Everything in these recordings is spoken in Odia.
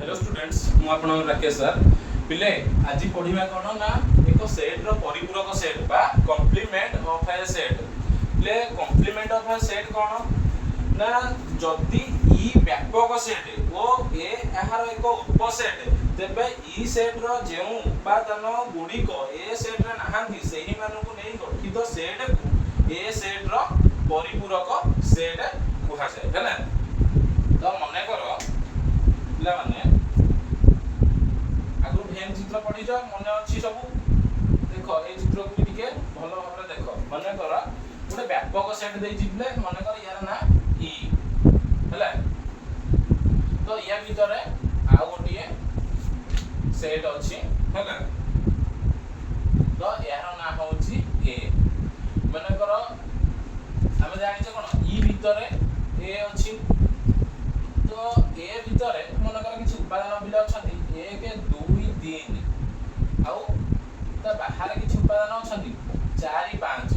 ହ୍ୟାଲୋ ଷ୍ଟୁଡେଣ୍ଟସ୍, ମୁଁ ଆପଣଙ୍କର ରାକେଶ ସାର୍। ପିଲେ, ଆଜି ପଢିବା କ'ଣ ନା ଏକ ସେଟ୍ର ପରିପୂରକ ସେଟ୍ ବା କମ୍ପ୍ଲିମେଣ୍ଟ ଅଫ୍ ଏ ସେଟ୍। ପିଲେ, କମ୍ପ୍ଲିମେଣ୍ଟ ଅଫ୍ ଏ ସେଟ୍ କ'ଣ ନା ଯଦି ଇ ବ୍ୟାପକ ସେଟ୍ ଓ ଏ ଏହାର ଏକ ଉପସେଟ୍, ତେବେ ଇ ସେଟ୍ର ଯେଉଁ ଉପାଦାନ ଗୁଡ଼ିକ ଏ ସେଟ୍ରେ ନାହାନ୍ତି, ସେହିମାନଙ୍କୁ ନେଇ ଗଠିତ ସେଟ୍କୁ ଏ ସେଟ୍ର ପରିପୂରକ ସେଟ୍ କୁହାଯାଏ। ହେଲା ତ? ମନେକର ପିଲାମାନେ, ଆଗରୁ ଭେନ୍ ଚିତ୍ର ପଢିଛ, ମନେ ଅଛି ସବୁ। ଦେଖ, ଏଇ ଚିତ୍ରକୁ ବି ଟିକେ ଭଲ ଭାବରେ ଦେଖ। ମନେକର ଗୋଟେ ବ୍ୟାପକ ସେଟ୍ ଦେଇଛି ପିଲେ। ମନେକର ୟାର ନାଁ ଇ। ହେଲା ତ? ୟା ଭିତରେ ଆଉ ଗୋଟିଏ ସେଟ୍ ଅଛି। ହେଲା ତ? ଏହାର ନାଁ ହଉଛି ଏ। ମନେକର ଆମେ ଜାଣିଛେ କ'ଣ, ଇ ଭିତରେ ଏ ଅଛି। ତ ଏ ଭିତରେ ମନେକର କିଛି ଉପାଦାନ ପିଲା ଅଛନ୍ତି, ଏକ, ଦୁଇ, ତିନି, ଆଉ ତା ବାହାରେ କିଛି ଉପାଦାନ ଅଛନ୍ତି, ଚାରି, ପାଞ୍ଚ।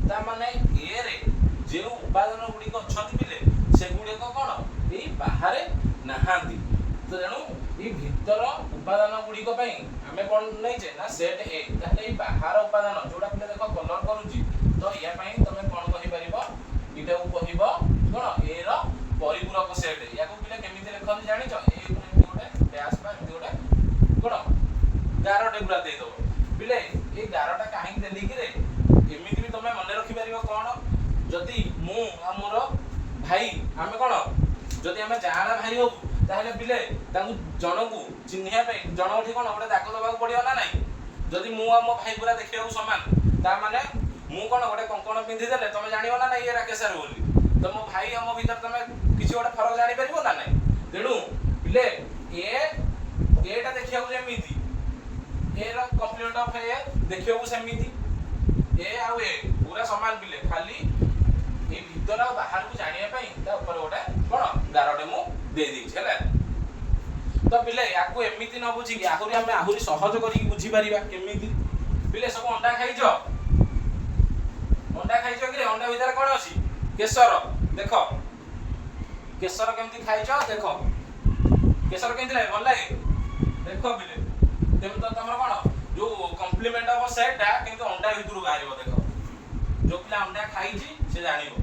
ତା ମାନେ ଏ ରେ ଯେଉଁ ଉପାଦାନ ଗୁଡ଼ିକ ଅଛନ୍ତି ପିଲେ, ସେଗୁଡ଼ିକ କ'ଣ ଏଇ ବାହାରେ ନାହାନ୍ତି। ତ ତେଣୁ ଏଇ ଭିତର ଉପାଦାନ ଗୁଡ଼ିକ ପାଇଁ ଆମେ କ'ଣ ନେଇଛେ ନା ସେଟ୍ ଏ। ତାହେଲେ ଏଇ ବାହାର ଉପାଦାନ ଯୋଉଟା ପିଲା ଦେଖ କଲର କରୁଛି, ତ ୟା ପାଇଁ ତମେ କ'ଣ କହିପାରିବ? ଏଇଟାକୁ କହିବ କ'ଣ? ଏ ର ପରିପୂରକ ସେଟ୍। ୟାକୁ ପିଲା କେମିତି ଲେଖନ୍ତି ଜାଣିଛ? ଏ ଉପରେ ଏମିତି ଗୋଟେ ଡ୍ୟାସ୍ ବା ଏମିତି ଗୋଟେ କ'ଣ ଗାରଟେ ପୁରା ଦେଇଦବ। ପିଲେ, ଏଇ ଗାରଟା କାହିଁକି ଦେଲି କିରେ? ଏମିତି ବି ତମେ ମନେ ରଖିପାରିବ। କ'ଣ, ଯଦି ମୁଁ ଆଉ ମୋର ଭାଇ, ଆମେ କ'ଣ, ଯଦି ଆମେ ଯାଆଁଳା ଭାଇ ହବୁ, ତାହେଲେ ପିଲେ ତାଙ୍କୁ ଜଣକୁ ଚିହ୍ନିବା ପାଇଁ ଜଣଙ୍କଠି କ'ଣ ଗୋଟେ ଦାଗ ଦବାକୁ ପଡିବ ନା ନାଇଁ? ଯଦି ମୁଁ ଆଉ ମୋ ଭାଇ ପୁରା ଦେଖିବାକୁ ସମାନ, ତା ମାନେ ମୁଁ କ'ଣ ଗୋଟେ କଙ୍କଣ ପିନ୍ଧିଦେଲେ ତମେ ଜାଣିବ ନା ନାଇଁ ଇଏ ରାକେଶ ସାର୍ ବୋଲି? ତ ମୋ ଭାଇ ଆଉ ମୋ ଭିତରେ ତମେ କିଛି ଗୋଟେ ଫରକ ଜାଣିପାରିବ ନା ନାଇଁ? ତେଣୁ ପିଲେ, ଏଟା ଦେଖିବାକୁ ଯେମିତି, ଏ ର କମ୍ପ୍ଲିମେଣ୍ଟ ଅଫ ଏ ଦେଖିବାକୁ ସେମିତି। ଏ ଆଉ ଏ ପୁରା ସମାନ ପିଲେ। ଖାଲି ଏଇ ଭିତର ଆଉ ବାହାରକୁ ଜାଣିବା ପାଇଁ ତା ଉପରେ ଗୋଟେ କ'ଣ ଗାରଟେ ମୁଁ ଦେଇ ଦେଇଛି। ହେଲା ତ ପିଲେ? ୟାକୁ ଏମିତି ନ ବୁଝିକି ଆହୁରି ଆମେ ଆହୁରି ସହଜ କରିକି ବୁଝିପାରିବା। କେମିତି ପିଲେ? ସବୁ ଅଣ୍ଡା ଖାଇଛ? ଅଣ୍ଡା ଖାଇଛ କିରେ? ଅଣ୍ଡା ଭିତରେ କ'ଣ ଅଛି? କେଶର। ଦେଖ, କେଶର କେମିତି ଖାଇଛ? ଦେଖ, କେଶର କେମିତି ଲାଗେ? ଭଲ ଲାଗେ? ଦେଖ ପିଲେ, ତେଣୁ ତ ତମର କ'ଣ ଯୋଉ କମ୍ପ୍ଲିମେଣ୍ଟ ଅଫ ସେଟ୍ ଟା କେମିତି ଅଣ୍ଡା ଭିତରୁ ବାହାରିବ ଦେଖ। ଯୋଉ ପିଲା ଅଣ୍ଡା ଖାଇଛି ସେ ଜାଣିବ।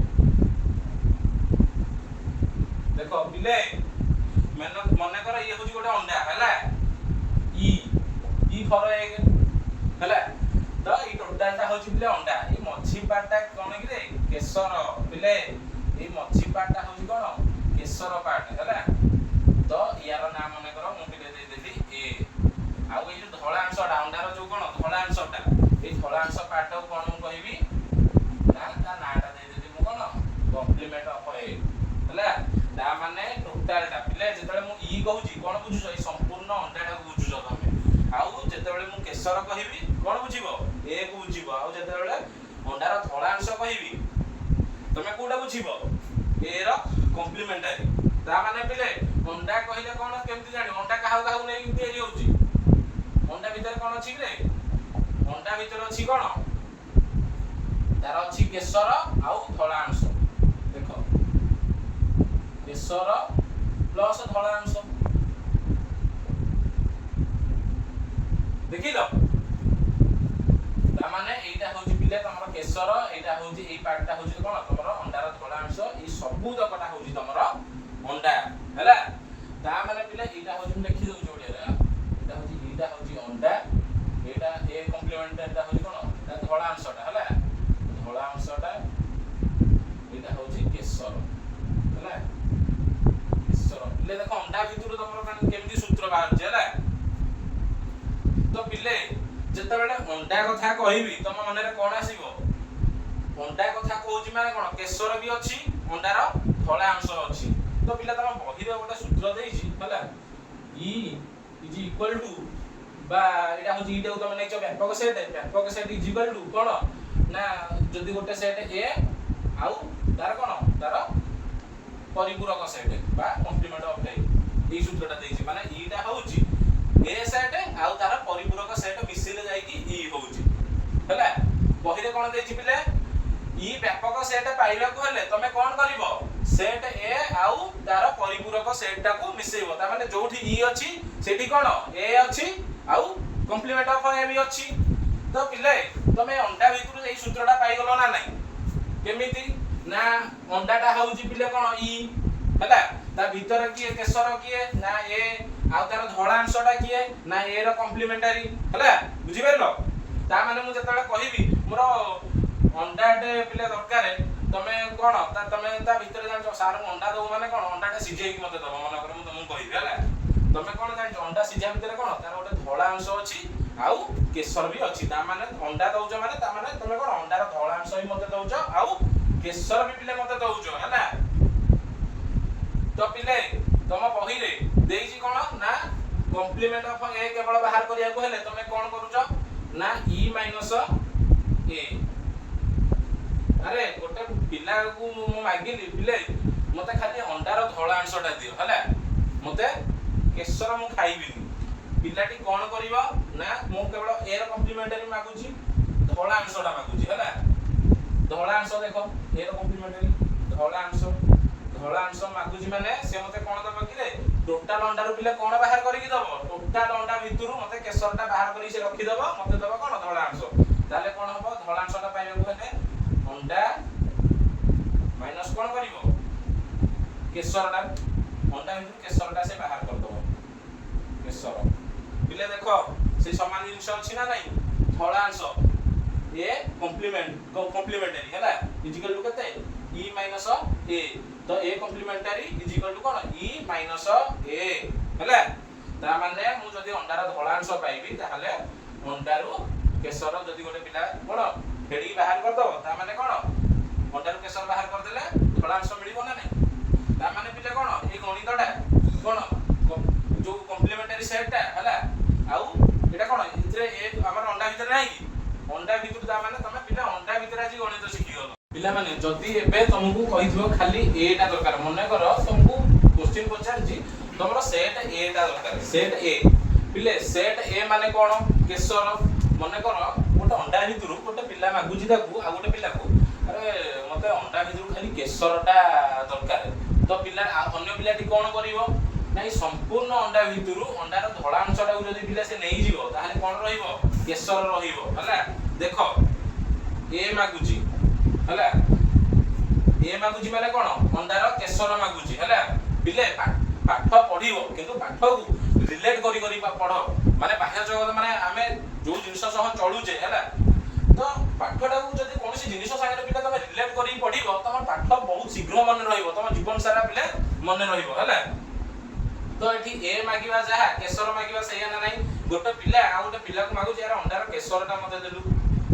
ଦେଖ ପିଲେ, ମନେକର ଇଏ ହଉଛି ଗୋଟେ ଅଣ୍ଡା। ହେଲା? ଇ ଇ ଫର ଏଗ। ହେଲା ତ? ଏଇ ଟୋଟାଲଟା ହଉଛି ପିଲେ ଅଣ୍ଡା। ଏଇ ମଝି ପାର୍ଟଟା କଣ କିରେ? କେଶର। ପିଲେ, ଏଇ ମଝି ପାର୍ଟଟା ହଉଛି କଣ? କେଶର ପାର୍ଟ। ହେଲା ତ? ୟାର ନାଁ ମନେକର ମୁଁ ପିଲେ ଦେଇଦେଲି ଏ। ଆଉ ଏଇ ଯୋଉ ଧଳା ଅଂଶଟା, ଅଣ୍ଡାର ଯୋଉ କଣ ଧଳା ଅଂଶଟା, ଏଇ ଧଳା ଅଂଶ ପାର୍ଟଟାକୁ କଣ ମୁଁ କହିବି ନା ତା ନାଁଟା ଦେଇଦେଲି ମୁଁ କଣ? କମ୍ପ୍ଲିମେଣ୍ଟ ଅଫ ଏ। ହେଲା? ତା ମାନେ ଟୋଟାଲଟା ପିଲେ, ଯେତେବେଳେ ମୁଁ ଇ କହୁଛି କଣ ବୁଝୁଛ? ଏଇ ସମ୍ପୂର୍ଣ୍ଣ ଅଣ୍ଡାଟାକୁ ବୁଝୁଛ ତମେ। ଆଉ ଯେତେବେଳେ ମୁଁ କେଶର କହିବି କଣ ବୁଝିବ? ଏ କୁ ବୁଝିବ। ଆଉ ଯେତେବେଳେ ଅଣ୍ଡାର ଧଳା ଅଂଶ କହିବି ତମେ କୋଉଟା ବୁଝିବ? ଏ ର କମ୍ପ୍ଲିମେଣ୍ଟାରୀ। ତା ମାନେ ପିଲେ, ଅଣ୍ଡା କହିଲେ କଣ କେମିତି ଜାଣିବ? ଅଣ୍ଡା କାହାକୁ କାହାକୁ ନେଇକି ତିଆରି ହଉଛି? ଅଣ୍ଡା ଭିତରେ କଣ ଅଛି କିରେ? ଅଣ୍ଡା ଭିତରେ ଅଛି କଣ? ତାର ଅଛି କେଶର ଆଉ ଧଳା ଅଂଶ। ଦେଖ, କେଶର ପ୍ଲସ ଧଳା ଅଂଶ ଦେଖିଲ? ତା ମାନେ ଏଇଟା ହଉଛି ପିଲେ ତମର କେଶର। ଏଇଟା ହଉଛି, ଏଇ ପାର୍ଟଟା ହଉଛି କଣ? ତମର ଅଣ୍ଡାର ଧଳା ଅଂଶ। ଏଇ ସବୁ ତକଟା ହଉଛି ତମର ଅଣ୍ଡା। ହେଲା? ତା ମାନେ ପିଲେ, ଏଇଟା ହଉଛି, ମୁଁ ଲେଖି ଦଉଛି ଓଡିଆରେ, ଏଇଟା ହଉଛି ଅଣ୍ଡା। ଏଇଟା ଏ କମ୍ପ୍ଲିମେଣ୍ଟ। ଏଇଟା ହଉଛି କଣ? ତା ଧଳା ଅଂଶଟା। ହେଲା? ଧଳା ଅଂଶଟା ଏଇଟା ହଉଛି କେଶର। ହେଲା? କେଶର। ପିଲେ ଦେଖ, ଅଣ୍ଡା ଭିତରୁ ତମର କେମିତି ସୂତ୍ର ବାହାରୁଛି। ହେଲା ତ ପିଲେ? ଯେତେବେଳେ ଅଣ୍ଡା କଥା କହିବି ତମ ମନରେ କଣ ଆସିବ? ଅଣ୍ଡା କଥା କହୁଛି ମାନେ କଣ? କେଶର ବି ଅଛି, ଅଣ୍ଡାର ଧଳା ଅଂଶ ଅଛି। ତ ପିଲା, ତମ ବହିରେ ଗୋଟେ ସୂତ୍ର ଦେଇଛି। ହେଲା? ଇ is equal to ବା ଏଇଟା ହଉଛି, ଇଟାକୁ ତମେ ନେଇଛ ବ୍ୟାପକ ସେଟ୍। ବ୍ୟାପକ ସେଟ୍ is equal to କଣ ନା ଯଦି ଗୋଟେ ସେଟ୍ ଏ ଆଉ ତାର କଣ, ତାର ପରିପୂରକ ସେଟ୍ ବା କମ୍ପ୍ଲିମେଣ୍ଟ ଅଫ ଏ। ଏଇ ସୂତ୍ରଟା ଦେଇଛି। ମାନେ ଇଟା ହଉଛି ଏ ସେଟ୍ ଆଉ ତାର ପରିପୂରକ ସେଟ୍ ମିଶିଲେ ଯାଇକି ଇ ହଉଛି। ହେଲା? ବହିରେ କଣ ଦେଇଛି ପିଲେ? ଇ ବ୍ୟାପକ ସେଟ୍ ପାଇବାକୁ ହେଲେ ତମେ କଣ କରିବ? ସେଟ୍ ଏ ଆଉ ତାର ପରିପୂରକ ସେଟ୍ ଟାକୁ ମିଶେଇବ। ତା ମାନେ ଯୋଉଠି ଇ ଅଛି, ସେଠି କଣ ଏ ଅଛି ଆଉ କମ୍ପ୍ଲିମେଣ୍ଟ ଅଫ ଏ ବି ଅଛି। ତ ପିଲେ, ତମେ ଅଣ୍ଡା ଭିତରୁ ଏଇ ସୂତ୍ରଟା ପାଇଗଲ ନା ନାଇଁ? କେମିତି ନା ଅଣ୍ଡାଟା ହଉଛି ପିଲେ କଣ? ଇ। ହେଲା? ତା ଭିତରେ କିଏ? କେଶର କିଏ ନା ଏ। ଆଉ ତାର ଧଳା ଅଂଶଟା କିଏ ନା ଏ ର କମ୍ପ୍ଲିମେଣ୍ଟାରୀ। ହେଲା? ବୁଝିପାରିଲ? ତା ମାନେ ମୁଁ ଯେତେବେଳେ କହିବି ମୋର ଅଣ୍ଡାଟେ ପିଲେ ଦରକାର, ତମେ କଣ ତା ତମେ ତା ଭିତରେ ଜାଣିଛ, ସାର୍, ମୁଁ ଅଣ୍ଡା ଦବୁ ମାନେ କଣ, ଅଣ୍ଡାଟା ସିଝେଇକି ମତେ ଦବ, ମନେକର ମୁଁ ତମକୁ କହିବି। ହେଲା? ତମେ କଣ ଜାଣିଛ? ଅଣ୍ଡା ସିଝା ଭିତରେ କଣ ତାର ଗୋଟେ ଧଳା ଅଂଶ ଅଛି ଆଉ କେଶର ବି ଅଛି। ତା ମାନେ ଅଣ୍ଡା ଦଉଛ ମାନେ, ତା ମାନେ ତମେ କଣ ଅଣ୍ଡାର ଧଳା ଅଂଶ ବି ମତେ ଦଉଛ ଆଉ କେଶର ବି ପିଲେ ମତେ ଦଉଛ। ହେଲା? ତ ପିଲେ, ତମ ବହିରେ ଦେଇଛି କଣ ନା କମ୍ପ୍ଲିମେଣ୍ଟ ଅଫ ଏ କେବଳ ବାହାର କରିବାକୁ ହେଲେ ତମେ କଣ କରୁଛ ନା ଇ ମାଇନସ ଏ। ଆରେ, ଗୋଟେ ପିଲାକୁ ମୁଁ ମାଗିଲି, ପିଲେ, ମତେ ଖାଲି ଅଣ୍ଡାର ଧଳା ଅଂଶଟା ଦିଅ, ହେଲା, ମତେ କେଶର ମୁଁ ଖାଇବିନି। ପିଲାଟି କଣ କରିବ ନା ମୁଁ କେବଳ ଏ ର କମ୍ପ୍ଲିମେଣ୍ଟାରୀ ମାଗୁଛି, ଧଳା ଅଂଶଟା ମାଗୁଛି। ହେଲା? ଧଳା ଅଂଶ ଦେଖ, ଏ ର କମ୍ପ୍ଲିମେଣ୍ଟାରୀ ଧଳା ଅଂଶ। ଧଳା ଅଂଶ ମାଗୁଛି ମାନେ ସେ ମତେ କଣ ଦବ କିରେ? ଟୋଟାଲ ଅଣ୍ଡାରୁ ପିଲା କଣ ବାହାର କରିକି ଦବ? ଟୋଟାଲ ଅଣ୍ଡା ଭିତରୁ ମତେ କେଶରଟା ବାହାର କରିକି ସେ ରଖିଦବ, ମତେ ଦବ କଣ? ଧଳା ଅଂଶ। ତାହେଲେ କଣ ହବ? ଧଳା ଅଂଶଟା ପାଇବାକୁ ହେଲେ ଅଣ୍ଡା ମାଇନସ କଣ କରିବ? କେଶରଟା। ଅଣ୍ଡା ଭିତରୁ କେଶରଟା ସେ ବାହାର କରିଦବ। କେଶର ପିଲେ ଦେଖ, ସେଇ ସମାନ ଜିନିଷ ଅଛି ନା ନାଇଁ? ଧଳା ଅଂଶ ଏ କମ୍ପ୍ଲିମେଣ୍ଟ କମ୍ପ୍ଲିମେଣ୍ଟାରୀ ହେଲା is equal to କେତେ? ଇ ମାଇନସ ଏ। ତ ଏ କମ୍ପ୍ଲିମେଣ୍ଟାରୀ is equal to କଣ? ଇ ମାଇନସ ଏ। ହେଲା? ତା ମାନେ ମୁଁ ଯଦି ଅଣ୍ଡାର ଧଳା ଅଂଶ ପାଇବି, ତାହେଲେ ଅଣ୍ଡାରୁ କେଶର ଯଦି ଗୋଟେ ପିଲା କଣ ଫେଡିକି ବାହାର କରିଦବ, ତା ମାନେ କଣ ଅଣ୍ଡାରୁ କେଶର ବାହାର କରିଦେଲେ ଧଳା ଅଂଶ ମିଳିବ ନା ନାଇଁ? ତା ମାନେ ପିଲା କଣ ଏଇ ଗଣିତଟା କଣ ଯୋଉ କମ୍ପ୍ଲିମେଣ୍ଟାରୀ ସେଟଟା ହେଲା, ଆଉ ଏଇଟା କଣ ଏଥିରେ ଏ ଆମର ଅଣ୍ଡା ଭିତରେ ନାହିଁ କି? ଅଣ୍ଡା ଭିତରୁ, ତା ମାନେ ତମେ ପିଲା ଅଣ୍ଡା ଭିତରେ ଆଜି ଗଣିତ ଶିଖିଗଲ। ପିଲାମାନେ, ଯଦି ଏବେ ତମକୁ କହିଥିବ ଖାଲି ଏଟା ଦରକାର, ମନେକର ତମକୁ କୋଶ୍ଚିନ୍ ପଚାରିଛି, ତମର ସେଟ୍ ଏଟା ଦରକାର। ସେଟ୍ ଏ ପିଲେ, ସେଟ୍ ଏ ମାନେ କଣ? କେଶର। ମନେକର ଗୋଟେ ଅଣ୍ଡା ଭିତରୁ ଗୋଟେ ପିଲା ମାଗୁଛି ତାକୁ ଆଉ ଗୋଟେ ପିଲାକୁ, ଆରେ, ମତେ ଅଣ୍ଡା ଭିତରୁ ଖାଲି କେଶରଟା ଦରକାର। ତ ପିଲା ଅନ୍ୟ ପିଲାଟି କଣ କରିବ? ନାଇଁ, ସମ୍ପୂର୍ଣ୍ଣ ଅଣ୍ଡା ଭିତରୁ ଅଣ୍ଡାର ଧଳା ଅଂଶଟାକୁ ଯଦି ପିଲା ସେ ନେଇଯିବ, ତାହେଲେ କଣ ରହିବ? କେଶର ରହିବ। ହେଲା? ଦେଖ, ଏ ମାଗୁଛି, ହେଲା? ଏ ମାଗୁଛି ମାନେ କଣ? ଅଣ୍ଡାର କେଶର ମାଗୁଛି। ହେଲା? ପିଲେ, ପାଠ ପଢିବ, କିନ୍ତୁ ପାଠକୁ ରିଲେଟ କରି କରି ପଢ। ମାନେ ବାହ୍ୟ ଜଗତ, ମାନେ ଆମେ ଯୋଉ ଜିନିଷ ସହ ଚଳୁଛେ, ହେଲା, ତ ପାଠଟାକୁ ଯଦି କୌଣସି ଜିନିଷ ସାଙ୍ଗରେ ପିଲା ତମେ ରିଲେଟ କରିକି ପଢିବ, ତମ ପାଠ ବହୁତ ଶୀଘ୍ର ମନେ ରହିବ, ତମ ଜୀବନ ସାରା ପିଲା ମନେ ରହିବ। ହେଲା? ତ ଏଠି ଏ ମାଗିବା ଯାହା, କେଶର ମାଗିବା ସେଇଆ ନା ନାହିଁ? ଗୋଟେ ପିଲା ଆଉ ଗୋଟେ ପିଲାକୁ ମାଗୁଛି, ଆରେ, ଅଣ୍ଡାର କେଶରଟା ମତେ ଦେଲୁ।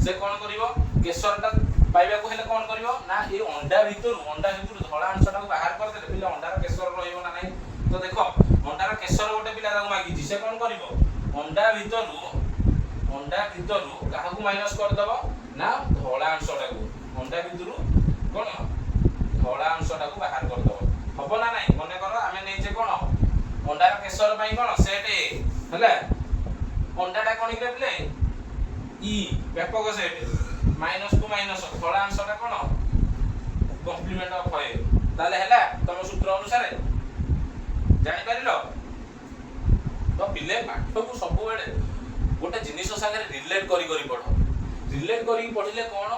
ସେ କଣ କରିବ? କେଶରଟା ପାଇବାକୁ ହେଲେ କଣ କରିବ ନା ଏଇ ଅଣ୍ଡା ଭିତରୁ ଧଳା ଅଂଶଟାକୁ ବାହାର କରିଦେଲେ ପିଲା ଅଣ୍ଡାର କେଶର ରହିବ ନା ନାହିଁ? ତ ଦେଖ, ଅଣ୍ଡାର କେଶର ଗୋଟେ ପିଲା ତାକୁ ମାଗିଛି। ସେ କଣ କରିବ? ଅଣ୍ଡା ଭିତରୁ କାହାକୁ ମାଇନସ କରିଦବ ନା ଧଳା ଅଂଶଟାକୁ। ଅଣ୍ଡା ଭିତରୁ କଣ ଧଳା ଅଂଶଟାକୁ ବାହାର କରିଦବ। ହବ ନା ନାହିଁ? ମନେକର ଆମେ ନେଇଛେ କଣ ଅଣ୍ଡାର କେଶର ପାଇଁ କଣ ସେଟ୍ ଏ। ହେଲା? ଅଣ୍ଡାଟା କଣ କି ପିଲେ? ଇ, ବ୍ୟାପକ ସେଟ୍। ମାଇନସ କୁ ମାଇନସ, ଧଳା ଅଂଶଟା କଣ? କମ୍ପ୍ଲିମେଣ୍ଟ ଅଫ ଏ। ତାହେଲେ ହେଲା ତମ ସୂତ୍ର ଅନୁସାରେ? ଜାଣିପାରିଲ ତ ପିଲେ? ପାଠକୁ ସବୁବେଳେ ଗୋଟେ ଜିନିଷ ସାଙ୍ଗରେ ରିଲେଟ କରି କରି ପଢ। ରିଲେଟ କରିକି ପଢିଲେ କଣ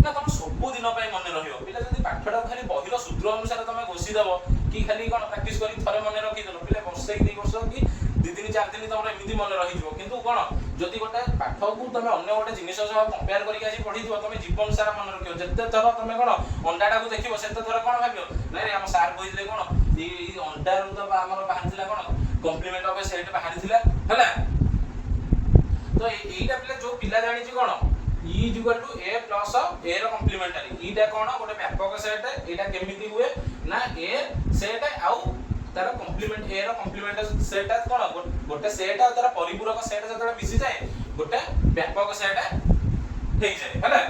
ନା ତମ ସବୁ ଦିନ ପାଇଁ ମନେ ରହିବ। ପିଲା, ଯଦି ପାଠଟାକୁ ଖାଲି ବହିର ସୂତ୍ର ଅନୁସାରେ ତମେ ଘୋଷି ଦବ କି ଖାଲି କଣ ପ୍ରାକ୍ଟିସ କରି ଥରେ ମନେ ରଖିଦେଲ, ପିଲା, ବର୍ଷେ କି 2 ବର୍ଷ କି 2 ଦିନ 4 ଦିନ ତମର ଏମିତି ମନେ ରହିଯିବ। କିନ୍ତୁ କଣ ଯଦି ଗୋଟେ ପାଠକୁ ତମେ ଅନ୍ୟ ଗୋଟେ ଜିନିଷ ସହ କମ୍ପେୟାର କରିକି ଆଜି ପଢିଥିବ, ତମେ ଜୀବନ ସାରା ମନେ ରଖିବ। ଯେତେ ଥର ତମେ କଣ ଅଣ୍ଡାଟାକୁ ଦେଖିବ, ସେତେ ଥର କଣ ଭାବିବ? ନାଇଁ ରେ, ଆମ ସାର୍ କହିଥିଲେ କଣ ଏଇ ଅଣ୍ଡାରୁ ତ ଆମର ବାହାରିଥିଲା କଣ କମ୍ପ୍ଲିମେଣ୍ଟ ଅଫ ସେଟ୍ ବାହାରିଥିଲା। ହେଲା? ତ ଏଇଟା ପିଲା, ଯୋଉ ପିଲା ଜାଣିଛି କଣ E is equal to A plus A ର କମ୍ପ୍ଲିମେଣ୍ଟାରୀ, ଇଟା କଣ ଗୋଟେ ବ୍ୟାପକ ସେଟ୍। ଏଇଟା କେମିତି ହୁଏ ନା ଏ ସେଟ୍ ଆଉ ତାର କମ୍ପ୍ଲିମେଣ୍ଟ, ଏ ର କମ୍ପ୍ଲିମେଣ୍ଟ ସେଟ୍ କଣ ଗୋଟେ ସେଟ୍ ଆଉ ତାର ପରିପୂରକ ସେଟ୍ ଯେତେବେଳେ ମିଶିଯାଏ, ଗୋଟେ ବ୍ୟାପକ ସେଟ୍ ହେଇଯାଏ। ହେଲା?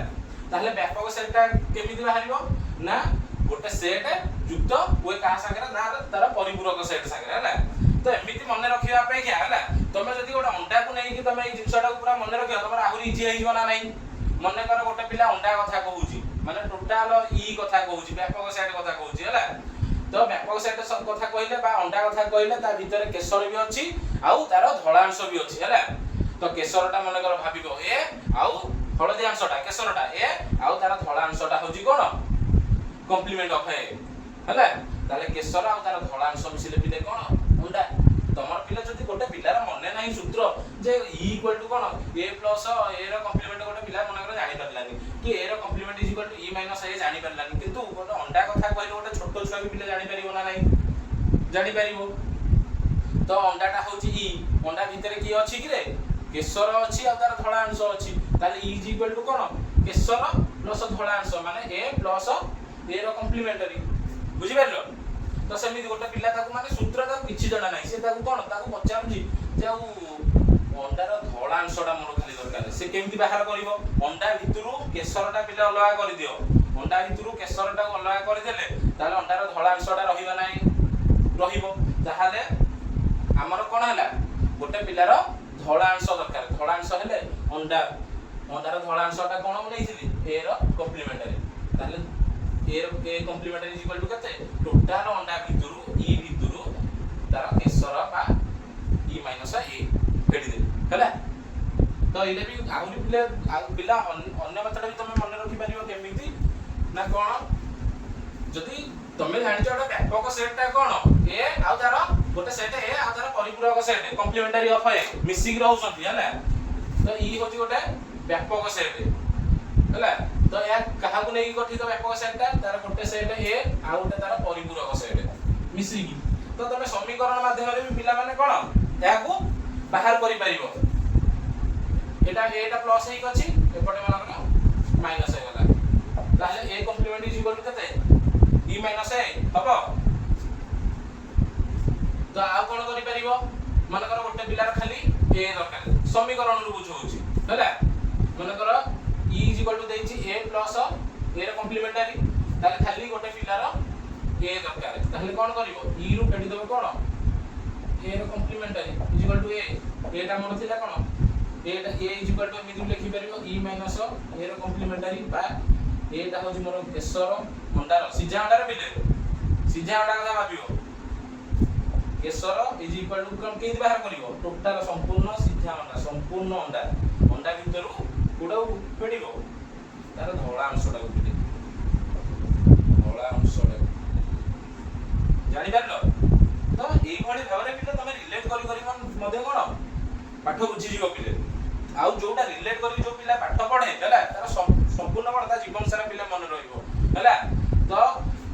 ତାହେଲେ ବ୍ୟାପକ ସେଟ୍ଟା କେମିତି ବାହାରିବ ନା ଗୋଟେ ସେଟ୍ ଯୁକ୍ତ ହୁଏ କାହା ସାଙ୍ଗରେ ନା ତାର ପରିପୂରକ ସେଟ୍ ସାଙ୍ଗରେ। ହେଲା? ତ ଏମିତି ମନେ ରଖିବା ଅପେକ୍ଷା, ହେଲା, ତମେ ଯଦି ଗୋଟେ ଅଣ୍ଡାକୁ ନେଇକି ତମେ ଏଇ ଜିନିଷଟାକୁ ପୁରା ମନେ ରଖିବ, ତମର ଆହୁରି ଇଜି ହେଇଯିବ ନା ନାହିଁ? ମନେକର ଗୋଟେ ପିଲା ଅଣ୍ଡା କଥା କହୁଛି, ମାନେ ଟୋଟାଲ ଇ କଥା କହୁଛି, ବ୍ୟାପକ ସେଟ୍ କଥା କହୁଛି, ହେଲା? ତ ବ୍ୟାପକ ସେଟ୍ କଥା କହିଲେ ବା ଅଣ୍ଡା କଥା କହିଲେ, ତା ଭିତରେ କେଶର ବି ଅଛି ଆଉ ତାର ଧଳା ଅଂଶ ବି ଅଛି, ହେଲା? ତ କେଶରଟା ମନେକର ଭାବିବ ଏ, ଆଉ ହଳଦିଆ ଅଂଶଟା, କେଶରଟା ଏ, ଆଉ ତାର ଧଳା ଅଂଶଟା ହଉଛି କଣ? କମ୍ପ୍ଲିମେଣ୍ଟ ଅଫ ଏ, ହେଲା? ତାହେଲେ କେଶର ଆଉ ତାର ଧଳା ଅଂଶ ମିଶିଲେ ପିଲେ କଣ? ଅଣ୍ଡା। ତମର ପିଲା ଯଦି ଗୋଟେ ପିଲାର ମନେ ନାହିଁ ସୂତ୍ର ଯେ ଇ ଇକ୍ୱାଲ ଟୁ କଣ, ଏ ପ୍ଲସ ଏ ର କମ୍ପ୍ଲିମେଣ୍ଟ, ଗୋଟେ ପିଲା ମନେକର ଜାଣିପାରିଲାନି କି ଏ ର complement is equal to E minus A ଜାଣିପାରିଲାନି, କିନ୍ତୁ ଗୋଟେ ଅଣ୍ଡା କଥା କହିଲେ ଗୋଟେ ଛୋଟ ଛୁଆ ବି ପିଲା ଜାଣିପାରିବ ନା ନାହିଁ? ଜାଣିପାରିବ। ତ ଅଣ୍ଡାଟା ହଉଛି ଇ। ଅଣ୍ଡା ଭିତରେ କିଏ ଅଛି କିରେ? କେଶର ଅଛି ଆଉ ତାର ଧଳା ଅଂଶ ଅଛି। ତାହେଲେ ଇ is equal to କଣ? କେଶର ପ୍ଲସ ଧଳା ଅଂଶ, ମାନେ ଏ ପ୍ଲସ ଏ ର କମ୍ପ୍ଲିମେଣ୍ଟାରୀ। ବୁଝିପାରିଲ ତ? ସେମିତି ଗୋଟେ ପିଲା ତାକୁ ମାନେ ସୂତ୍ର ତାକୁ କିଛି ଜଣା ନାହିଁ, ସେ ତାକୁ କଣ, ତାକୁ ପଚାରୁଛି ଯେ ଆଉ ଅଣ୍ଡାର ଧଳା ଅଂଶଟା ମୋର ଖାଲି ଦରକାର। ସେ କେମିତି ବାହାର କରିବ? ଅଣ୍ଡା ଭିତରୁ କେଶରଟା ପିଲା ଅଲଗା କରିଦିଅ। ଅଣ୍ଡା ଭିତରୁ କେଶରଟାକୁ ଅଲଗା କରିଦେଲେ ତାହେଲେ ଅଣ୍ଡାର ଧଳା ଅଂଶଟା ରହିବ ନାହିଁ? ରହିବ। ତାହେଲେ ଆମର କଣ ହେଲା? ଗୋଟେ ପିଲାର ଧଳା ଅଂଶ ଦରକାର। ଧଳା ଅଂଶ ହେଲେ ଅଣ୍ଡା, ଅଣ୍ଡାର ଧଳା ଅଂଶଟା କଣ ମୁଁ ନେଇଥିଲି? ଏ ର କମ୍ପ୍ଲିମେଣ୍ଟାରୀ। ତାହେଲେ ଏ ର ଏ କମ୍ପ୍ଲିମେଣ୍ଟାରୀ is equal to କେତେ? ଟୋଟାଲ ଅଣ୍ଡା ଭିତରୁ, ଇ ଭିତରୁ ତାର କେଶର ବା ଇ ମାଇନସ ଏ ଫେଡ଼ିଦେଲି, ହେଲା? ତ ଏଇଟା ବି ଆହୁରି ପିଲା, ଆଉ ପିଲା ଅନ୍ୟ କଥାଟା ବି ତମେ ମନେ ରଖିପାରିବ। କେମିତି ନା କଣ, ଯଦି ତମେ ଜାଣିଛ ଗୋଟେ ବ୍ୟାପକ ସେଟ୍ ଟା କଣ, ଏ ଆଉ ତାର ଗୋଟେ ସେଟ୍ ଏ ଆଉ ତାର ପରିପୂରକ ସେଟ୍ କମ୍ପ୍ଲିମେଣ୍ଟାରୀ ଅଫ ଏ ମିଶିକି ରହୁଛନ୍ତି, ହେଲା? ତ ଇ ହଉଛି ଗୋଟେ ବ୍ୟାପକ ସେଟ୍, ହେଲା? ତ ଏହା କାହାକୁ ନେଇକି ଗଠିତ ବ୍ୟାପକ ସେଟ୍ ଟା? ତାର ଗୋଟେ ସେଟ୍ ଏ ଆଉ ଗୋଟେ ତାର ପରିପୂରକ ସେଟ୍ ମିଶିକି। ତ ତମେ ସମୀକରଣ ମାଧ୍ୟମରେ ବି ପିଲାମାନେ କଣ ଏହାକୁ ବାହାର କରିପାରିବ। ଏଟା ଏଟା ପ୍ଲସ୍ ହେଇକି ଅଛି, ଏପଟେ ମନେକର ମାଇନସ୍ ହେଇଗଲା। ତାହେଲେ ଏ କମ୍ପ୍ଲିମେଣ୍ଟ is equal to କେତେ? ଇ ମାଇନସ୍ ଏ ହବ। ତ ଆଉ କଣ କରିପାରିବ? ମନେକର ଗୋଟେ ପିଲାର ଖାଲି ଏ ଦରକାର, ସମୀକରଣରୁ ବୁଝଉଛି, ହେଲା? ମନେକର ଇ is equal to ଦେଇଛି ଏ ପ୍ଲସ୍ ଏ ର କମ୍ପ୍ଲିମେଣ୍ଟାରୀ। ତାହେଲେ ଖାଲି ଗୋଟେ ପିଲାର ଏ ଦରକାର। ତାହେଲେ କଣ କରିବ? ଇ ରୁ ଫେଡ଼ିଦେବ କଣ? ଏ ର କମ୍ପ୍ଲିମେଣ୍ଟାରୀ is equal to ଏ। ଏଟା ଆମର ଥିଲା କଣ? ଏଟା ଏ is equal to ଏମିତି ବି ଲେଖିପାରିବ, ଇ ମାଇନସ୍ ଏ ର କମ୍ପ୍ଲିମେଣ୍ଟାରୀ, ବା ଏଟା ହଉଛି ମୋର କେଶର ଅଣ୍ଡାର, ସିଝା ଅଣ୍ଡାର। ପିଲେ, ସିଝା ଅଣ୍ଡା କଥା ଭାବିବ। କେଶର is equal to କଣ, କେମିତି ବାହାର କରିବ? ଟୋଟାଲ ସମ୍ପୂର୍ଣ୍ଣ ସିଝା ଅଣ୍ଡା, ସମ୍ପୂର୍ଣ୍ଣ ଅଣ୍ଡା, ଅଣ୍ଡା ଭିତରୁ କୋଉଟାକୁ ଫେଡ଼ିବ? ତାର ଧଳା ଅଂଶଟାକୁ ପିଲେ, ଧଳା ଅଂଶଟାକୁ। ଜାଣିପାରିଲ ତ? ଏଇଭଳି ଭାବରେ ପିଲେ ତମେ ରିଲେଟ କରି କରି ମଧ୍ୟ କଣ ପାଠ ବୁଝିଯିବ ପିଲେ। ଆଉ ଯୋଉଟା ରିଲେଟ କରିକି ଯୋଉ ପିଲା ପାଠ ପଢେ, ହେଲା, ତାର ସମ୍ପୂର୍ଣ୍ଣ କଣ ତା ଜୀବନ ସାରା ପିଲା ମନେ ରହିବ, ହେଲା? ତ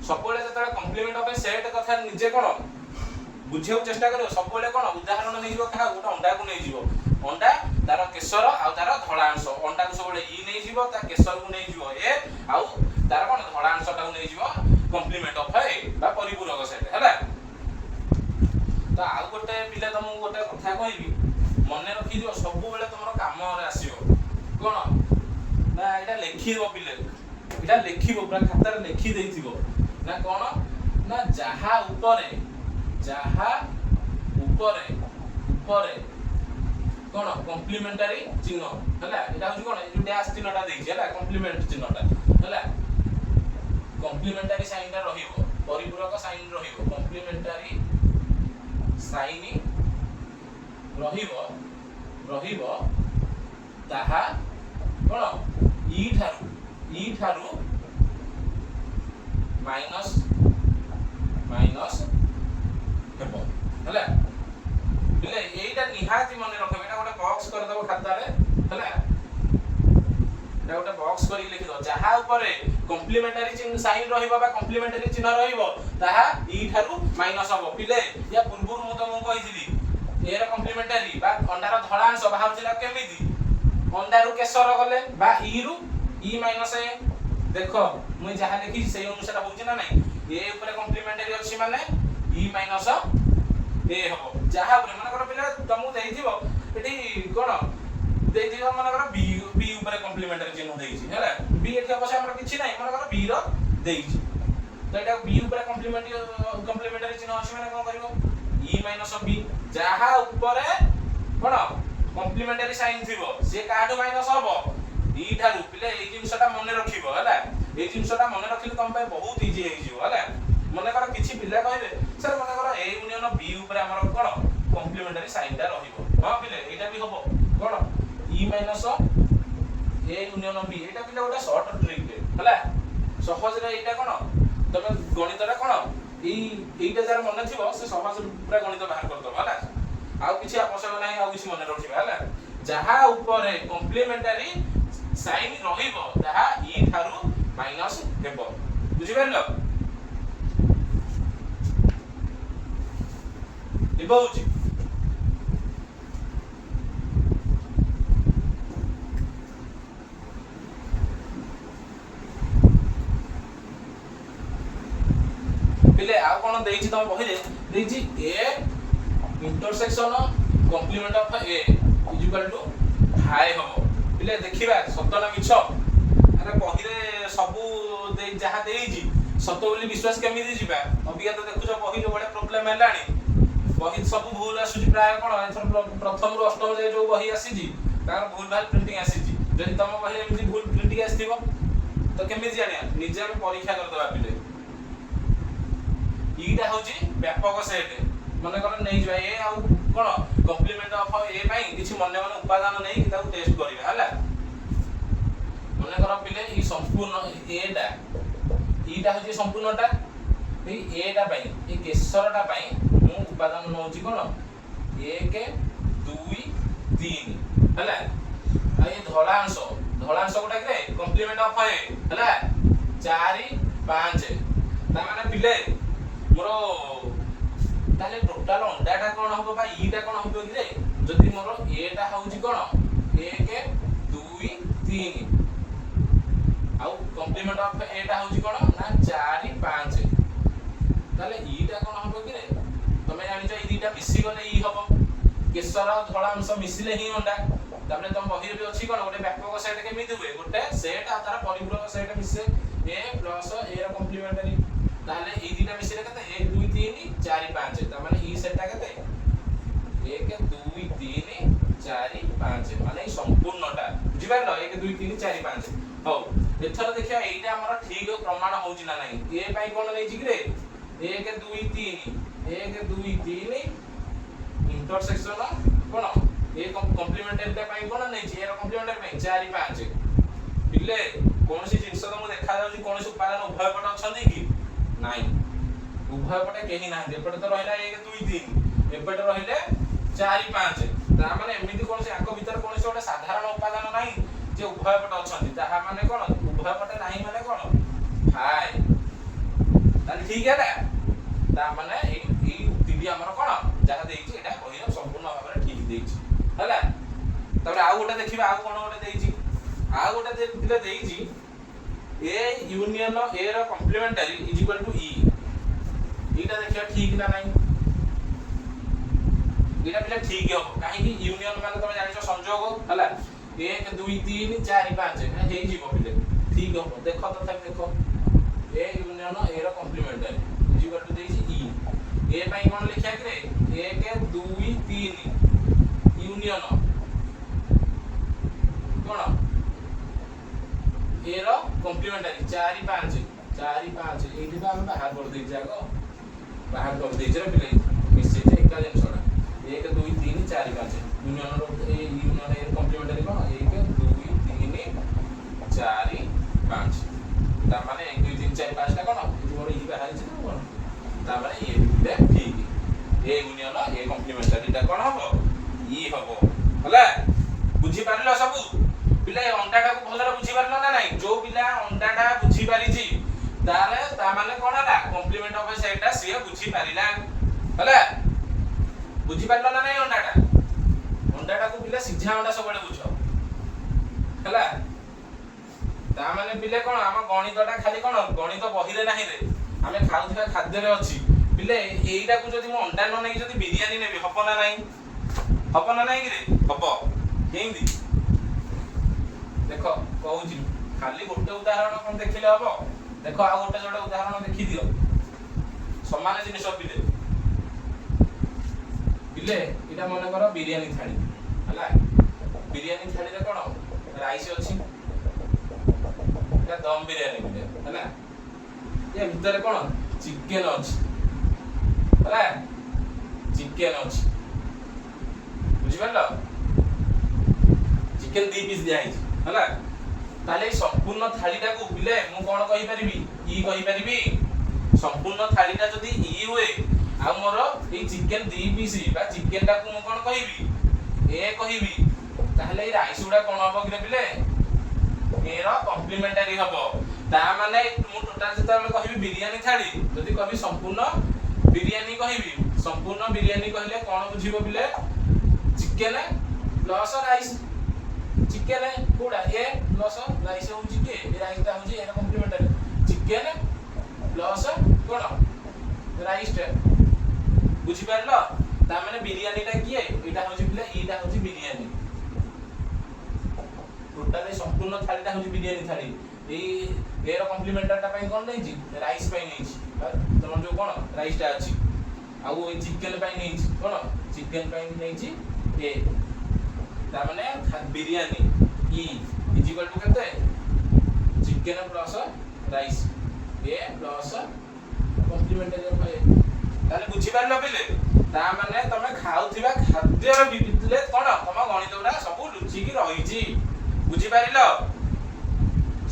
ସବୁବେଳେ ଯେତେବେଳେ କମ୍ପ୍ଲିମେଣ୍ଟ ଅଫ ସେଟ୍ କଥା ନିଜେ କଣ ବୁଝିବାକୁ ଚେଷ୍ଟା କରିବ, ସବୁବେଳେ କଣ ଉଦାହରଣ ନେଇଯିବ କାହା? ଗୋଟେ ଅଣ୍ଡାକୁ ନେଇଯିବ। ଅଣ୍ଡା, ତାର କେଶର ଆଉ ତାର ଧଳା ଅଂଶ। ଅଣ୍ଡାକୁ ସବୁବେଳେ ଇ ନେଇଯିବ, ତା କେଶରକୁ ନେଇଯିବ ଏ, ଆଉ ତାର କଣ ଧଳା ଅଂଶଟାକୁ ନେଇଯିବ କମ୍ପ୍ଲିମେଣ୍ଟ ଅଫ ଏ ବା ପରିପୂରକ ସେଟ୍, ହେଲା? ତ ଆଉ ଗୋଟେ ପିଲା ତମକୁ ଗୋଟେ କଥା କହିବି, ମନେ ରଖିଦିଅ, ସବୁବେଳେ ତମର କାମରେ ଆସିବ। କଣ ନା ଏଇଟା ଲେଖିବ ପିଲେ, ଏଇଟା ଲେଖିବ, ପୁରା ଖାତାରେ ଲେଖି ଦେଇଥିବ। ନା କଣ ନା ଯାହା ଉପରେ କଣ କମ୍ପ୍ଲିମେଣ୍ଟାରୀ ଚିହ୍ନ, ହେଲା? ଏଇଟା ହଉଛି କଣ, ଏଇ ଯୋଉ ଡ୍ୟାଶ ଚିହ୍ନଟା ଦେଇଛି, ହେଲା, କମ୍ପ୍ଲିମେଣ୍ଟ ଚିହ୍ନଟା, ହେଲା? କମ୍ପ୍ଲିମେଣ୍ଟାରୀ ସାଇନଟା ରହିବ, ପରିପୂରକ ସାଇନ ରହିବ, କମ୍ପ୍ଲିମେଣ୍ଟାରୀ ସାଇନ ରହିବ, ତାହା କଣ ଇ ଠାରୁ ମାଇନସ୍ ମାଇନସ୍ ହେବ, ହେଲା? ପିଲେ, ଏଇଟା ନିହାତି ମନେ ରଖିବ। ଏଇଟା ଗୋଟେ ବକ୍ସ କରିଦବ ଖାତାରେ, ହେଲା? ଏଇଟା ଗୋଟେ ବକ୍ସ କରିକି ଲେଖିଦବ। ଯାହା ଉପରେ କମ୍ପ୍ଲିମେଣ୍ଟାରୀ ସାଇନ ରହିବ ବା କମ୍ପ୍ଲିମେଣ୍ଟାରୀ ଚିହ୍ନ ରହିବ, ତାହା ଇ ଠାରୁ ମାଇନସ୍ ହବ। ପିଲେ, ୟା ପୂର୍ବରୁ ମୁଁ ତମକୁ କହିଥିଲି, ଏ ର କମ୍ପ୍ଲିମେଣ୍ଟାରୀ ବା ଅଣ୍ଡାର ଧଳା ଅଂଶ ବାହାରୁଥିଲା କେମିତି? ଅଣ୍ଡାରୁ କେଶର ଗଲେ ବା ଇ ରୁ ଇ ମାଇନସ୍ ଏ। ଦେଖ, ମୁଁ ଯାହା ଲେଖିଛି ସେଇ ଅନୁସାରେ ହଉଛି ନା ନାଇଁ? ଏ ଉପରେ କମ୍ପ୍ଲିମେଣ୍ଟାରୀ ଅଛି ମାନେ ଇ ମାଇନସ୍ ଏ ହବ। ଯାହା ଉପରେ ମନେକର ପିଲା ତମକୁ ଦେଇଥିବ, ଏଠି କଣ ଦେଇଥିବ? ମନେକର ବି, ବି ଉପରେ କମ୍ପ୍ଲିମେଣ୍ଟାରୀ ଚିହ୍ନ ଦେଇଛି, ହେଲା? ବି ଏଠି ଅବଶ୍ୟ ଆମର କିଛି ନାହିଁ, ମନେକର ବି ର ଦେଇଛି। ତ ଏଇଟା ବି ଉପରେ କମ୍ପ୍ଲିମେଣ୍ଟାରୀ ଚିହ୍ନ ଅଛି ମାନେ କଣ କରିବ? ଇ ମାଇନସ୍ ବି। ଯାହା ଉପରେ କଣ କମ୍ପ୍ଲିମେଣ୍ଟାରୀ ସାଇନ୍ ଥିବ, ସିଏ କାହାଠୁ ମାଇନସ୍ ହବ? ଇ ଠାରୁ। ପିଲେ, ଏଇ ଜିନିଷଟା ମନେ ରଖିବ, ହେଲା? ଏଇ ଜିନିଷଟା ମନେ ରଖିଲେ ତମ ପାଇଁ ବହୁତ ଇଜି ହେଇଯିବ, ହେଲା। ମନେକର କିଛି ପିଲା କହିବେ, ସାର୍, ମନେକର ଏ ୟୁନିୟନ ବି ଉପରେ ଆମର କ'ଣ କମ୍ପ୍ଲିମେଣ୍ଟାରୀ ସାଇନଟା ରହିବ? ହଁ ପିଲେ, ଏଇଟା ବି ହବ। କ'ଣ? E minus A union B। ଏଇଟା ପିଲା ଗୋଟେ ସର୍ଟ ଟ୍ରିକ୍, ହେଲା। ସହଜରେ ଏଇଟା କ'ଣ ତମେ ଗଣିତଟା କ'ଣ ଏଇଟା ଯାହାର ମନେ ଥିବ, ସେ ସହଜରେ ପୁରା ଗଣିତ ବାହାର କରିଦବ, ହେଲା। ଆଉ କିଛି ଆବଶ୍ୟକ ନାହିଁ ଆଉ କିଛି ମନେ ରଖିବା, ହେଲା। ଯାହା ଉପରେ କମ୍ପ୍ଲିମେଣ୍ଟାରୀ ସାଇନ୍ ରହିବ, ତାହା ଇ ଠାରୁ ମାଇନସ ହେବ। ବୁଝିପାରିଲ? ହେବ ହଉଛି। ପିଲେ, ଆଉ କ'ଣ ଦେଇଛି ତମ ବହିରେ? ଦେଇଛି A intersection complement of A is equal to phi ହବ। ପିଲେ, ଦେଖିବା ସତ ନା ମିଛ। ଆରେ, ବହିରେ ସବୁ ଦେଇ ଯାହା ଦେଇଛି, ସତ ବୋଲି ବିଶ୍ୱାସ କେମିତି ଯିବା? ଅବିକା ତ ଦେଖୁଛ ବହି ଯୋଉ ଭଳିଆ ପ୍ରୋବ୍ଲେମ ହେଲାଣି, ବହି ସବୁ ଭୁଲ ଆସୁଛି ପ୍ରାୟ। କ'ଣ ଏଥର ପ୍ରଥମରୁ ଅଷ୍ଟମ ଯାଏ ଯୋଉ ବହି ଆସିଛି, ତାର ଭୁଲ ଭାଲ ପ୍ରିଣ୍ଟିଂ ଆସିଛି। ଯଦି ତମ ବହିରେ ଏମିତି ଭୁଲ ପ୍ରିଣ୍ଟିଂ ଆସିଥିବ ତ କେମିତି ଜାଣିବା? ନିଜେ ଆମେ ପରୀକ୍ଷା କରିଦେବା ପିଲେ। ଇଟା ହଉଛି ବ୍ୟାପକ ସେଟ୍। ମନେକର ନେଇଯିବା ଏ ଆଉ କ'ଣ କମ୍ପ୍ଲିମେଣ୍ଟ ଅଫ ଏ ପାଇଁ କିଛି ମନେ ମନେ ଉପାଦାନ ନେଇକି ତାକୁ ଟେଷ୍ଟ କରିବା, ହେଲା। ମନେକର ପିଲେ, ଏଇ ସମ୍ପୂର୍ଣ୍ଣ ଏଟା, ଇଟା ହଉଛି ସମ୍ପୂର୍ଣ୍ଣଟା। ଏଇ ଏଟା ପାଇଁ, ଏଇ କେଶରଟା ପାଇଁ ମୁଁ ଉପାଦାନ ନଉଛି କ'ଣ? 1, 2, 3, ହେଲା। ଆଉ ଏ ଧଳା ଅଂଶ, ଧଳା ଅଂଶ କୋଉଟା କିରେ? କମ୍ପ୍ଲିମେଣ୍ଟ ଅଫ ଏ, ହେଲା, 4, 5। ତା ମାନେ ପିଲେ, ମୋର ତାହେଲେ ଟୋଟାଲ ଅଣ୍ଡାଟା କ'ଣ ହବ ବା ଇଟା କ'ଣ ହବ କିରେ? ଯଦି ମୋର ଏଟା ହଉଛି କ'ଣ 1, 2, 3 ଆଉ କମ୍ପ୍ଲିମେଣ୍ଟ ଅଫ ଏଟା ହଉଛି କ'ଣ ନା 4, 5, ତାହେଲେ ଇଟା କ'ଣ ହବ କିରେ? ତମେ ଜାଣିଛ, ଏଇ ଦିଟା ମିଶିଗଲେ ଇ ହବ। କେଶର ଆଉ ଧଳା ଅଂଶ ମିଶିଲେ ହିଁ ଅଣ୍ଡା। ତାପରେ ତମ ବହିରେ ବି ଅଛି କ'ଣ, ଗୋଟେ ବ୍ୟାପକ ସେଟ୍ କେମିତି ହୁଏ? ଗୋଟେ ସେଟ୍ ଆଉ ତାର ପରିପୂରକ ସେଟ୍ ମିଶେ, ଏ ପ୍ଲସ ଏ ର କମ୍ପ୍ଲିମେଣ୍ଟାରୀ। ତାହେଲେ ଏଇ ଦିଟା ମିଶିଲେ କେତେ? 1, 2, 3, 4, 5। ତା ମାନେ ଇ ସେଟ୍ଟା କେତେ? 1, 2, 3, 4, 5। ମାନେ ଏଇ ସମ୍ପୂର୍ଣ୍ଣଟା। ବୁଝିପାରିଲ? 1, 2, 3, 4, 5। ହଉ, ଏଥର ଦେଖିବା ଏଇଟା ଆମର ଠିକ ପ୍ରମାଣ ହଉଛି ନା ନାହିଁ। ଏ ପାଇଁ କ'ଣ ନେଇଛି କିରେ? 1, 2, 3, 1, 2, 3 ଇଣ୍ଟରସେକ୍ସନ କ'ଣ ଏ କମ୍ପ୍ଲିମେଣ୍ଟାରୀଟା ପାଇଁ କ'ଣ ନେଇଛି? ଏ ର କମ୍ପ୍ଲିମେଣ୍ଟାରୀ ପାଇଁ 4, 5। ପିଲେ, କୌଣସି ଜିନିଷ ତମକୁ ଦେଖାଯାଉଛି, କୌଣସି ଉପାଦାନ ଉଭୟ ପଟେ ଅଛନ୍ତି କି? ନାଇଁ, ଉଭୟ ପଟେ କେହି ନାହାନ୍ତି। ଏପଟେ ତ ରହିଲା 1, 2, 3, ଏପଟେ ରହିଲେ 4, 5। ତା ମାନେ ଏମିତି କୌଣସି ଆଙ୍କ ଭିତରେ କୌଣସି ଗୋଟେ ସାଧାରଣ ଉପାଦାନ ନାହିଁ ଯେ ଉଭୟ ପଟେ ଅଛନ୍ତି। ତାହା ମାନେ କ'ଣ? ଉଭୟ ପଟେ ନାହିଁ ମାନେ କ'ଣ? ଫାଇ। ତାହେଲେ ଠିକ ହେଲା। ତା ମାନେ ଏଇ ଉକ୍ତି ବି ଆମର କ'ଣ ଯାହା ଦେଇଛି, ଏଇଟା ବହିର ସମ୍ପୂର୍ଣ୍ଣ ଭାବରେ ଠିକ ଦେଇଛି, ହେଲା। ତାପରେ ଆଉ ଗୋଟେ ଦେଖିବା, ଆଉ କ'ଣ ଗୋଟେ ଦେଇଛି? ଆଉ ଗୋଟେ ପିଲା ଦେଇଛି ଏ ୟୁନିୟନ ଏ ର complementary is equal to E। ଏଇଟା ଦେଖିବା ଠିକ ନା ନାହିଁ। ଏଇଟା ପିଲା ଠିକ ହବ। କାହିଁକି? ୟୁନିୟନ ମାନେ ତମେ ଜାଣିଛ ସଂଯୋଗ, ହେଲା। 1, 2, 3, 4, 5 ହେଇଯିବ ପିଲେ, ଠିକ ହବ। ଦେଖ, ତଥାପି ଦେଖ, ଏ ୟୁନିୟନ ଏ ର କମ୍ପ୍ଲିମେଣ୍ଟାରୀ is equal to ଦେଇଛି ଇ। ଏ ପାଇଁ କ'ଣ ଲେଖିବା କିରେ? 1, 2, 3 ୟୁନିୟନ କ'ଣ ଏ ର କମ୍ପ୍ଲିମେଣ୍ଟାରୀ 4, 5, 4, 5। ଏଇଠି ତ ଆମେ ବାହାର କରିଦେଇଛେ, ଆଗ ବାହାର କରିଦେଇଛେ ରେ ପିଲେ, ମିଶେଇଛେ ଏକା ଜିନିଷଟା। 1, 2, 3, 4, 5 ୟୁନିୟନର ଏ ୟୁନିୟନ ଏ କମ୍ପ୍ଲିମେଣ୍ଟାରୀ କ'ଣ? 1, 2, 3, 4, 5। ତା ମାନେ 1, 2, 3, 4, 5ଟା କ'ଣ ଏଠି ମୋର ଇ ବାହାରିଛି ନା କ'ଣ? ତା ମାନେ ଇଏ ବି ପିଲେ ଠିକ। ଏ ୟୁନିୟନ ଏ କମ୍ପ୍ଲିମେଣ୍ଟାରୀଟା କ'ଣ ହବ? ଇ ହବ, ହେଲା। ବୁଝିପାରିଲ ସବୁ ପିଲା? ଏ ଅଣ୍ଡାଟାକୁ ଭଲରେ ବୁଝିପାରିଲ ନା ନାଇଁ? ଯୋଉ ପିଲା ଅଣ୍ଡାଟା ବୁଝିପାରିଛି, ତାହେଲେ ତା ମାନେ କ'ଣ ହେଲା? କମ୍ପ୍ଲିମେଣ୍ଟ ଅଫ ସେଟା ସିଏ ବୁଝିପାରିଲା, ହେଲା। ବୁଝିପାରିଲ ନା ନାଇଁ ଅଣ୍ଡାଟା? ଅଣ୍ଡାଟାକୁ ପିଲା, ସିଝା ଅଣ୍ଡା ସବୁବେଳେ ବୁଝ, ହେଲା। ତା ମାନେ ପିଲେ କ'ଣ, ଆମ ଗଣିତଟା ଖାଲି କ'ଣ ଗଣିତ ବହିରେ ନାହିଁ ରେ, ଆମେ ଖାଉଥିବା ଖାଦ୍ୟରେ ଅଛି। ପିଲେ, ଏଇଟାକୁ ଯଦି ମୁଁ ଅଣ୍ଡା ନ ନେଇକି ଯଦି ବିରିୟାନୀ ନେବି, ହବ ନା ନାହିଁ? ହବ ନା ନାହିଁ କିରେ? ହବ। କେମିତି ଦେଖ କହୁଛି। ଖାଲି ଗୋଟେ ଉଦାହରଣ କଣ ଦେଖିଲେ ହବ? ଦେଖ, ଆଉ ଗୋଟେ ଯୋଡ଼େ ଉଦାହରଣ ଦେଖିଦିଅ, ସମାନ ଜିନିଷ। ପିଲେ, ପିଲେ, ଏଇଟା ମନେକର ବିରିୟାନୀ ଥାଳି, ହେଲା। ବିରିୟାନୀ ଥାଳିରେ କ'ଣ ରାଇସ୍ ଅଛି। ଏଇଟା ଦମ ବିରିୟାନୀ ଗୋଟେ, ହେଲା? ଏ ଭିତରେ କ'ଣ ଚିକେନ ଅଛି, ହେଲା? ଚିକେନ ଅଛି, ବୁଝିପାରିଲ? ଚିକେନ 2 ପିସ୍ ଦିଆହେଇଛି, ହେଲା? ତାହେଲେ ଏଇ ସମ୍ପୂର୍ଣ୍ଣ ଥାଳିଟାକୁ ପିଲେ ମୁଁ କ'ଣ କହିପାରିବି? ଇ କହିପାରିବି। ସମ୍ପୂର୍ଣ୍ଣ ଥାଳିଟା ଯଦି ଇ ହୁଏ, ଆଉ ମୋର ଏଇ ଚିକେନ 2 ପିସ୍ ବା ଚିକେନଟାକୁ ମୁଁ କ'ଣ କହିବି? ଏ କହିବି। ତାହେଲେ ଏଇ ରାଇସ୍ ଗୁଡା କ'ଣ ହବ କିରେ ପିଲେ? ଏ ର କମ୍ପ୍ଲିମେଣ୍ଟାରୀ ହବ। ତା ମାନେ ମୁଁ ଟୋଟାଲ ଯେତେବେଳେ କହିବି ବିରିୟାନୀ ଥାଳି, ଯଦି କହିବି ସମ୍ପୂର୍ଣ୍ଣ ବିରିୟାନୀ କହିବି, ସମ୍ପୂର୍ଣ୍ଣ ବିରିୟାନୀ କହିଲେ କ'ଣ ବୁଝିବ ପିଲେ? Chicken plus rice. ଚିକେନ କୋଉଟା? ଏ ପ୍ଲସ୍ ରାଇସ୍ ହଉଛି କିଏ? ଏ ରାଇସଟା ହଉଛି ଏର କମ୍ପ୍ଲିମେଣ୍ଟାରୀ। ଚିକେନ ପ୍ଲସ୍ କ'ଣ? ରାଇସଟା। ବୁଝିପାରିଲ? ତା ମାନେ ବିରିୟାନୀଟା କିଏ? ଏଇଟା ହଉଛି ପିଲେ, ଏଇଟା ହଉଛି ବିରିୟାନୀ। ଟୋଟାଲି ସମ୍ପୂର୍ଣ୍ଣ ଥାଳିଟା ହଉଛି ବିରିୟାନୀ ଥାଳି। ଏଇ ଏର କମ୍ପ୍ଲିମେଣ୍ଟାରୀଟା ପାଇଁ କ'ଣ ନେଇଛି? ରାଇସ୍ ପାଇଁ ନେଇଛି, ବା ତମର ଯୋଉ କ'ଣ ରାଇସଟା ଅଛି। ଆଉ ଏଇ ଚିକେନ ପାଇଁ ନେଇଛି କ'ଣ? ଚିକେନ ପାଇଁ ନେଇଛି ଏ। ତା ମାନେ ବିରିୟାନୀ ଇ is equal to କେତେ? Chicken plus rice, A plus complementary of A। ତାହେଲେ ବୁଝିପାରିଲ ପିଲେ? ତା ମାନେ ତମେ ଖାଉଥିବା ଖାଦ୍ୟର ଭିତରେ କ'ଣ ତମ ଗଣିତ ଗୁଡା ସବୁ ଲୁଚିକି ରହିଛି। ବୁଝିପାରିଲ?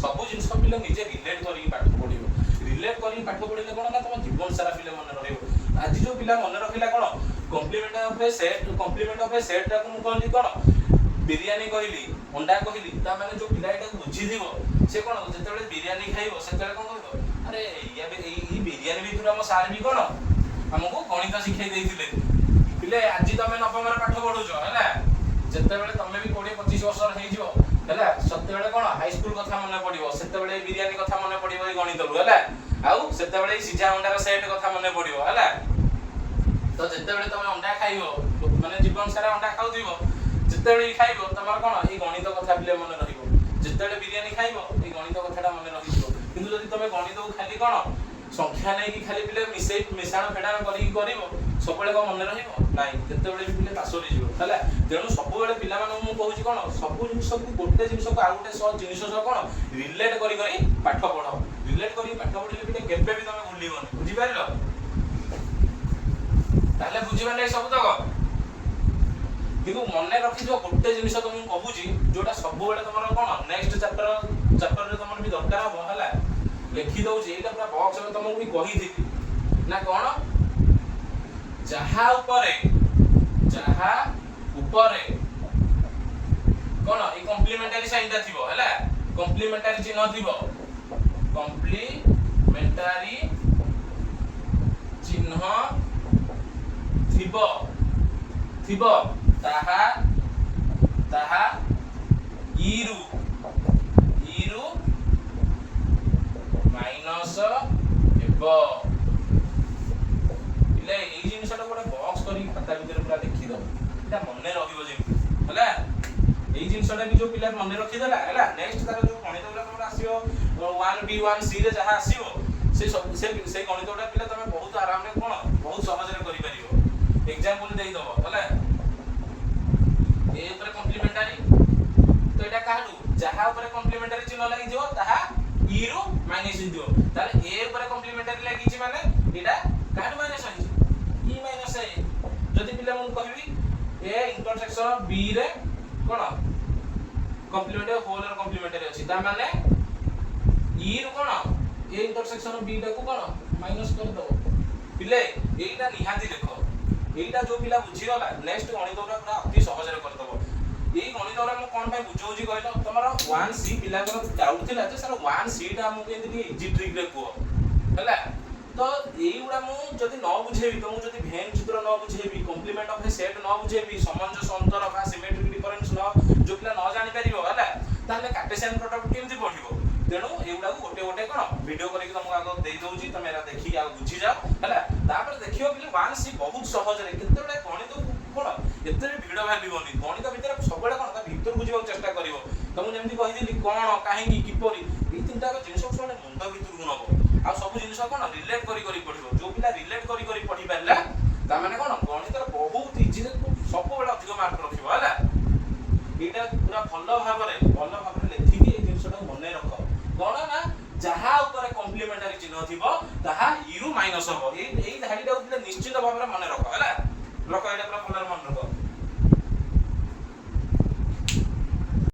ସବୁ ଜିନିଷ ପିଲେ ନିଜେ ରିଲେଟ୍ କରିକି ପାଠ ପଢିବ। ରିଲେଟ୍ କରିକି ପାଠ ପଢିଲେ କ'ଣ ନା ତମ ଜୀବନ ସାରା ପିଲେ ମନେ ରହିବ। ଆଜି ଯୋଉ ପିଲା ମନେ ରଖିଲା କ'ଣ complement of a set, complement of a ସେଟ୍ଟାକୁ ମୁଁ କହିଲି କ'ଣ ବିରିୟାନୀ କହିଲି, ଅଣ୍ଡା କହିଲି, ତା ମାନେ ଯୋଉ ପିଲା ଏଟାକୁ ବୁଝିଥିବ, ସେ କ'ଣ ଯେତେବେଳେ ବିରିୟାନୀ ଖାଇବ ସେତେବେଳେ କ'ଣ କହିବ? ଆରେ, ଏଇଆ ଏଇ ବିରିୟାନୀ ଭିତରୁ ଆମ ସାର୍ ବି କ'ଣ ଆମକୁ ଗଣିତ ଶିଖେଇ ଦେଇଥିଲେ। ପିଲେ, ଆଜି ତମେ ନବମରେ ପାଠ ପଢୁଛ, ହେଲା? ଯେତେବେଳେ ତମେ ବି 20-25 ବର୍ଷର ହେଇଯିବ, ହେଲା, ସେତେବେଳେ କ'ଣ ହାଇସ୍କୁଲ କଥା ମନେ ପଡିବ। ସେତେବେଳେ ଏଇ ବିରିୟାନୀ କଥା ମନେ ପଡିବ ଏଇ ଗଣିତରୁ, ହେଲା? ଆଉ ସେତେବେଳେ ଏଇ ସିଝା ଅଣ୍ଡାର ସେଟ୍ କଥା ମନେ ପଡିବ, ହେଲା? ତ ଯେତେବେଳେ ତମେ ଅଣ୍ଡା ଖାଇବ, ମାନେ ଜୀବନ ସାରା ଅଣ୍ଡା ଖାଉଥିବ, ଯେତେବେଳେ ବି ଖାଇବ ତମର କ'ଣ ଏଇ ଗଣିତ କଥା ପିଲେ ମନେ ରହିବ। ଯେତେବେଳେ ବିରିୟାନୀ ଖାଇବ, ଏଇ ଗଣିତ କଥାଟା ମନେ ରହିଯିବ। କିନ୍ତୁ ଯଦି ତମେ ଗଣିତକୁ ଖାଲି କ'ଣ ସଂଖ୍ୟା ନେଇକି ଖାଲି ପିଲେ ମିଶେଇ ମିଶାଣ ଫେଡ଼ାଣ କରିକି କରିବ, ସବୁବେଳେ କ'ଣ ମନେ ରହିବ? ନାଇଁ, କେତେବେଳେ ବି ପିଲେ ପାସୋରି ଯିବ, ହେଲା? ତେଣୁ ସବୁବେଳେ ପିଲାମାନଙ୍କୁ ମୁଁ କହୁଛି କ'ଣ, ସବୁ ଜିନିଷକୁ ଗୋଟେ ଜିନିଷକୁ ଆଉ ଗୋଟେ ସହ ଜିନିଷ ସହ କ'ଣ ରିଲେଟ୍ କରି କରି ପାଠ ପଢ। ରିଲେଟ୍ କରିକି ପାଠ ପଢିଲେ ପିଲେ କେବେ ବି ତମେ ଭୁଲିବନି। ବୁଝିପାରିଲ? ତାହେଲେ ବୁଝିପାରିଲେ ଏ ସବୁ ତକ? କିନ୍ତୁ ମନେ ରଖିଥିବ ଗୋଟେ ଜିନିଷ ତ ମୁଁ କହୁଛି, ଯୋଉଟା ସବୁବେଳେ ତମର କ'ଣ ନେକ୍ସଟ ଚାପ୍ଟରରେ ତମର ବି ଦରକାର ହବ, ହେଲା? ଲେଖି ଦଉଛି ଏଇଟା ପୁରା ବକ୍ସ। ତମକୁ ବି କହିଥିଲି ନା କ'ଣ, ଯାହା ଉପରେ କ'ଣ ଏଇ କମ୍ପ୍ଲିମେଣ୍ଟାରୀ ସାଇନଟା ଥିବ, ହେଲା? କମ୍ପ୍ଲିମେଣ୍ଟାରୀ ଚିହ୍ନ ଥିବ, କମ୍ପ୍ଲିମେଣ୍ଟାରୀ ଚିହ୍ନ ଥିବ, ତାହା ଇରୁ ମାଇନସ ହେବ। ପିଲେ, ଏଇ ଜିନିଷଟା ଗୋଟେ ବକ୍ସ କରିକି ଖାତା ଭିତରେ ପୁରା ଲେଖିଦବ। ଏଇଟା ମନେ ରହିବ ଯେମିତି, ହେଲା? ଏଇ ଜିନିଷଟା ବି ଯୋଉ ପିଲା ମନେ ରଖିଦେଲା, ହେଲା, ନେକ୍ସଟ ତାର ଯୋଉ ଗଣିତ ଗୁଡ଼ା ତମର ଆସିବ, 1B, 1C ରେ ଯାହା ଆସିବ, ସେ ସବୁ ସେ ସେଇ ଗଣିତ ଗୁଡ଼ା ପିଲା ତମେ ବହୁତ ଆରାମରେ କ'ଣ ବହୁତ ସହଜରେ କରିପାରିବ। ଏକ୍ସାମ୍ପଲ ଦେଇଦବ, ହେଲା? ଏ ଉପରେ କମ୍ପ୍ଲିମେଣ୍ଟାରୀ ତ ଏଇଟା କାହାଠୁ? ଯାହା ଉପରେ କମ୍ପ୍ଲିମେଣ୍ଟାରୀ ଚିହ୍ନ ଲାଗିଯିବ, ତାହା ଇ ରୁ ମାଇନସ ହେଇଯିବ। ତାହେଲେ ଏ ଉପରେ କମ୍ପ୍ଲିମେଣ୍ଟାରୀ ଲାଗିଛି ମାନେ ଏଇଟା କାହାଠୁ ମାଇନସ ହେଇଛି? ଇ ମାଇନସ ଏ। ଯଦି ପିଲା ମୁଁ କହିବି ଏ ଇଣ୍ଟରସେକ୍ସନ ବି ରେ କ'ଣ କମ୍ପ୍ଲିମେଣ୍ଟାରୀ, ହୋଲ ର କମ୍ପ୍ଲିମେଣ୍ଟାରୀ ଅଛି, ତା ମାନେ ଇ ରୁ କ'ଣ ଏ ଇଣ୍ଟରସେକ୍ସନ ବି ଟାକୁ କ'ଣ ମାଇନସ କରିଦବ। ପିଲେ, ଏଇଟା ନିହାତି ଲେଖ। ଏଇଟା ଯୋଉ ପିଲା ବୁଝିଗଲା, ନେକ୍ସଟ ଗଣିତ ଗୁଡ଼ା ପୁରା ଅତି ସହଜରେ କରିଦବ। ଏଇ ଗଣିତ ଗୁଡ଼ା ମୁଁ କ'ଣ ପାଇଁ ବୁଝଉଛି କହିଲ? ତମର 1C ପିଲାଙ୍କର ଡାଉଟ୍ ଥିଲା ଯେ ସାର୍, 1C ଟା ଆମକୁ କେମିତି ଟିକେ ଇଜି ଟ୍ରିକ୍ ରେ କୁହ, ହେଲା? ତ ଏଇଗୁଡ଼ା ମୁଁ ଯଦି ନ ବୁଝେଇବି ତମକୁ, ଯଦି ଭେନ୍ ଚିତ୍ର ନ ବୁଝେଇବି, କମ୍ପ୍ଲିମେଣ୍ଟ ଅଫ ଏ ସେଟ୍ ନ ବୁଝେଇବି, ସମଞ୍ଜସ ଅନ୍ତର ବା ସିମେଟ୍ରିକ ଡିଫରେନ୍ସ ନ ଯୋଉ ପିଲା ନ ଜାଣିପାରିବ, ହେଲା, ତାହେଲେ କାର୍ଟେସିଆନ ପ୍ରଡକ୍ଟ କେମିତି ପଢିବ? ତେଣୁ ଏଗୁଡ଼ାକୁ ଗୋଟେ ଗୋଟେ କ'ଣ ଭିଡ଼ିଓ କରିକି ତମକୁ ଆଗ ଦେଇ ଦଉଛି। ତମେ ଏରା ଦେଖିକି ଆଉ ବୁଝିଯାଅ, ହେଲା? ତାପରେ ଦେଖିବ ପିଲେ, 1C ବହୁତ ସହଜରେ। କେତେବେଳେ ଗଣିତକୁ କ'ଣ ଏତେ ବି ଭିଡ଼ ଭାବିବନି। ଗଣିତ ଭିତରେ ସବୁବେଳେ କ'ଣ ତା ଭିତରକୁ ଯିବାକୁ ଚେଷ୍ଟା କରିବ। ତମକୁ ଯେମିତି କହିଥିଲି କ'ଣ, କାହିଁକି, କିପରି, ଏଇ ତିନିଟା ଜିନିଷକୁ ସବୁବେଳେ ମୁଣ୍ଡ ଭିତରକୁ ନବ। ଆଉ ସବୁ ଜିନିଷ କ'ଣ ରିଲେଟ୍ କରି କରି ପଢିବ। ଯୋଉ ପିଲା ରିଲେଟ୍ କରି କରି ପଢି ପାରିଲା, ତାମାନେ କ'ଣ ଗଣିତରେ ବହୁତ ଇଜିରେ ସବୁବେଳେ ଅଧିକ ମାର୍କ ରଖିବ, ହେଲା? ଏଇଟା ପୁରା ଭଲ ଭାବରେ ଲେଖିକି ଏଇ ଜିନିଷଟାକୁ ମନେ ରଖ। କ'ଣ ନା ପ୍ଲାନେଟାରୀ ଚିହ୍ନ ଥିବ, ତାହା ଇ ରୁ ମାଇନସ୍ ହବ। ଏଇ ଧାଡ଼ିଟାକୁ ପିଲେ ନିଶ୍ଚିତ ଭାବରେ ମନେ ରଖ, ହେଲା? ରଖ, ଏଇଟା ପୁରା ଭଲରେ ମନେ ରଖ।